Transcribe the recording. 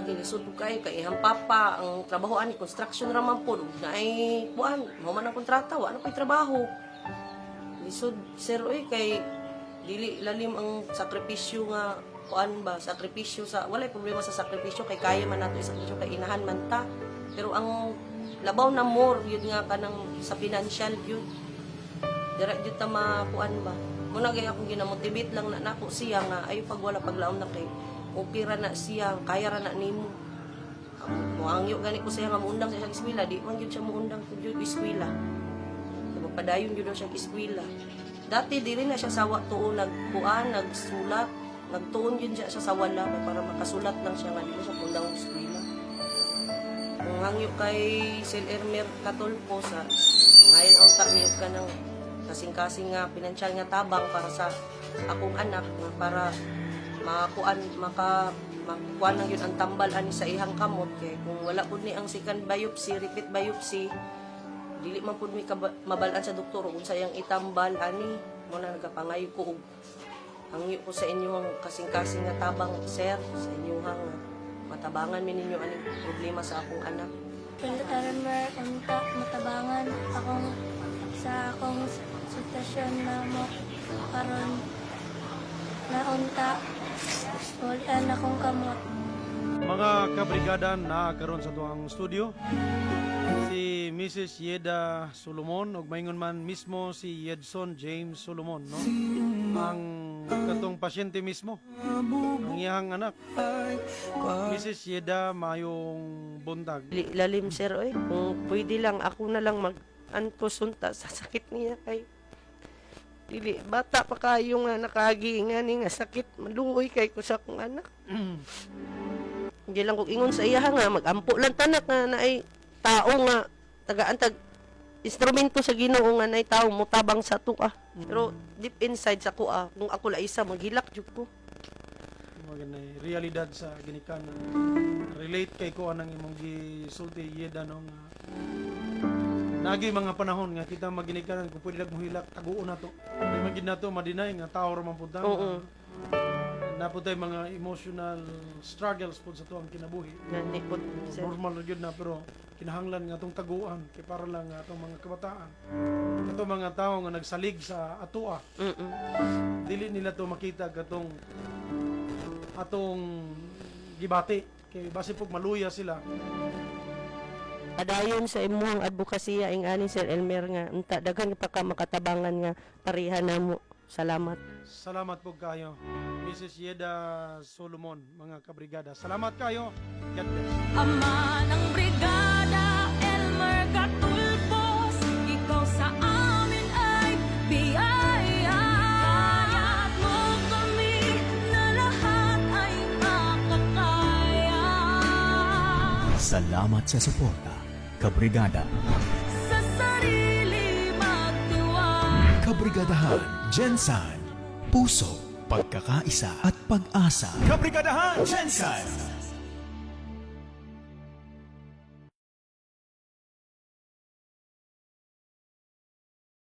Kay lisod pud kayo kay iyang papa ang trabaho ani construction ra man pud ug naay kuan, mao man ang kontrata, wa na ko'y trabaho. Lisod, sir, oy, kay dili lalim ang sakripisyo nga kuan ba, sakripisyo sa, walay problema sa sakripisyo kay kaya man nato isakripisyo kay inahan man ta, pero ang labaw na more yun nga kanang sa financial yun, dira jud ta makuan ba. Mo na gay akong ginamotivate lang na nako siya nga ayo pag wala paglaom na kay okay ra na siya, kaya ra na nimo. Moangyo gani ko siya nga muundang sa siyang eskwela, di man gyud siya muundang pud jud eskwela. Kay magpadayon gyud daw siya eskwela. Dati dili na siya sawa tuon nagkuan, nagsulat, nagtuon yun siya sa wala kay para makasulat lang siya nga di na siya pundang eskwela. Kung hangyo kay Sir Elmer Katulpo sa ngayon ang mi og kanang kasing-kasing nga pinansyal nga tabang para sa akong anak nga para makakuan, makuan lang yun ang tambal ani sa ihang kamot, kay kung wala pud ni ang second biopsy, repeat biopsy, dili man pud mi mabal-an sa doktor kung sa iyang itambal ani. Mo na nagapangayo ko og hangyo ko sa inyong kasing-kasing nga tabang, sir, sa inyong nga matabangan mi ninyo aning problema sa akong anak. Elmer, unta matabangan akong sa akong sitwasyon na mo karon na unta walian akong kamot. Mga kabrigada, na karon sa tuang studio si Mrs. Yeda Solomon ug maingon man mismo si Yedson James Solomon, no, ang katong pasyente mismo, ang iyang anak. Mrs. Yeda, mayong buntag. Lalim, sir, oy. Kung pwede lang, ako na lang mag antos unta sa sakit niya kay dili bata pa kayo nga nakaagi nga ni nga sakit, maluoy kay ko sa akong anak. Hindi lang ko ingon sa iya nga magampo lang tanak nga naay tao nga tagaan tag instrumento sa Ginoo nga naay tao motabang sa tuwa. Pero deep inside sa kuha, kung ako la isa, maghilak jud ko. Mga ganay realidad sa ginikanan. Relate kay ko anang imong gisulti, Yeda, no, nga nagi mga panahon nga kita maginikanan, kung pwede lang mohilak, taguon nato. Di man gid nato ma-deny nga tao ra man pud ta. Na pud tay mga emotional struggles pud sa tuang kinabuhi. Gani pud, sir. Normal ra gyud na, pero kinahanglan nga atong taguan kay para lang nga atong mga kabataan, atong mga tao nga nagsalig sa atoa, dili nila to makita katong atong gibati kay basi pug maluya sila. Padayon sa imuhang advokasya ing ani, Sir Elmer, nga unta daghan pa ka makatabangan nga pareha namo. Salamat. Salamat po kayo, Mrs. Yeda Solomon, mga kabrigada. Salamat kayo. God bless. Ama ng brigada, Elmer Katulpos, ikaw sa amin ay biyaya. Kaya't mo kami na lahat ay makakaya. Salamat sa suporta, Kabrigada. Sa sarili magtiwala. Kabrigadahan, GenSan. Puso, pagkakaisa at pag-asa. Kabrigadahan, GenSan!